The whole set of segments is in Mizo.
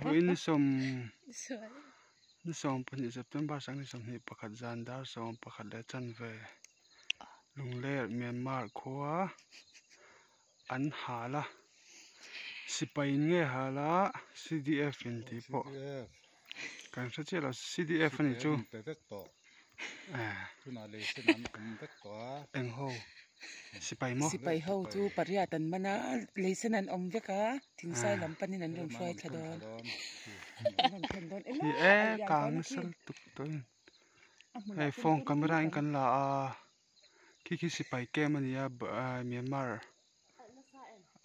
Vawiin ni sawm ni 12 September 2021 zan dar 11 leh chanve Lungler Myanmar khua an hal a sipai in nge hal a C_D_F in tih pawh kan hre chiah lo C_D_F a nih chu eng ho sipai maw. Sipai ho chu pariat an man a leisen an awm vek a thingsai lam panin an rawn hruai thla dawn an rawn thlen dawn hi e kang nasa lutuk tawh in hei phone camera in kan la a khi khi sipai camp a ni a Myanmar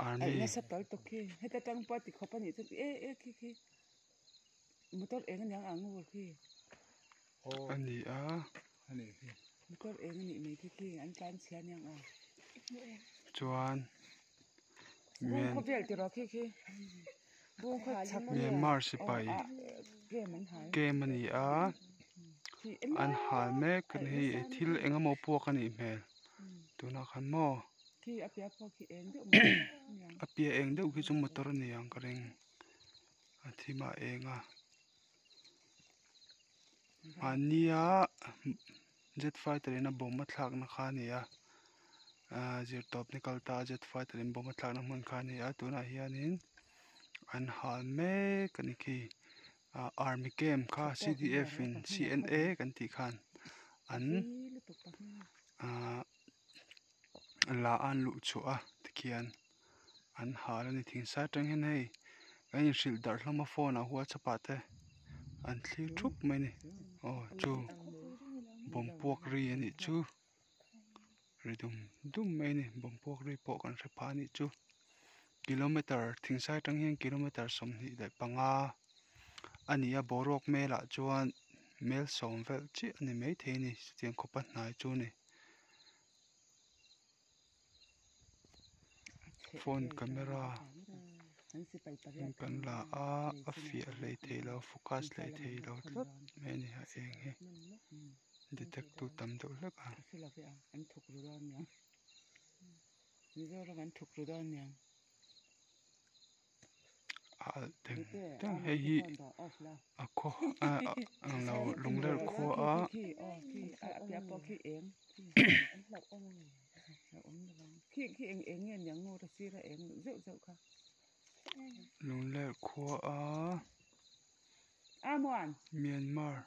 army. Nasa tal tawk khi heta tang pawh a ti khawp a nih chu e e khi khi motor eng aniang ang ngur khi a ni a. Motor eng a nih mai khi khi an tlan chhia aniang a. Chuan Bung khawvel ti rawh khi khi bung khaw chhak Myanmar sipai camp a ni a an hal mek a ni hei thil eng emaw puak a nih hmel tunah khan maw a piah eng deuh khi chu motor a ni ang ka ring a thim a eng a mahnia jet fighter in a bomb a thlakna kha a ni a ahh zirtawp ni kal ta a jet fighter in bomb a thlakna hmun kha a ni a tunah hianin an hal mek a ni khi ah army camp kha C_D_F in C_N_A kan tih khan an ahh la a an luh chhuah a tikhian an hal a ni thingsai atang hian hei kan inhrilh darh hlawm a phone ah whatsapp ah te an thlir thup mai a ni aw chu bawm puak ri a nih chu ri dum dum mai a ni bawm puak ri pawh kan hre phah a nih chu kilometer thingsai atang hian kilometer 25 a ni a boruak melah chuan mel sawm vel chiah a ni maithei a ni chutiang khawpa hnai chu a ni. Phone camera kan la a a fiah hleithei lo focus hleithei lo tlat mai a ni a eng hi detect tu tam deuh hlek a. A alh teng teng hei hi a khaw ah lo lungler khua a. Lungler khua a Myanmar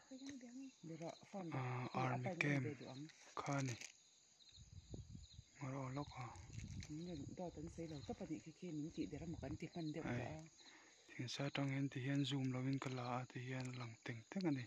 ah army camp kha a ni. Thingsai atang hian ti hian zoom lovin ka la a ti hian a lang teng teng a ni.